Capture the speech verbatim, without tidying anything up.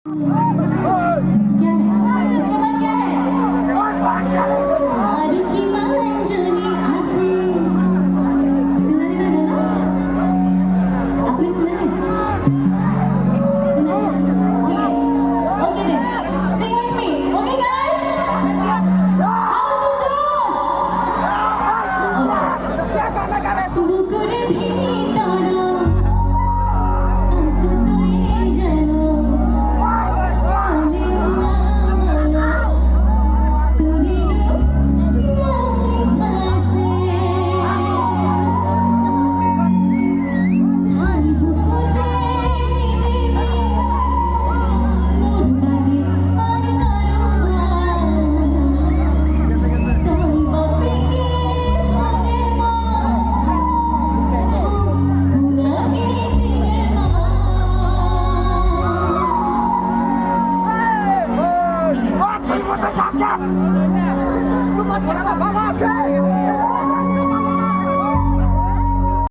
क्या है? इसके बाद क्या है? रुकी मांझोनी आसे। सुना नहीं था ना? आपने सुना है? सुना है? ठीक है। Okay then. Sing with me. Okay, guys? How's the josh? Okay. বুকুর ভিতর আছো তুই যেন, আমি উড়াল তোর রূপ গাছে।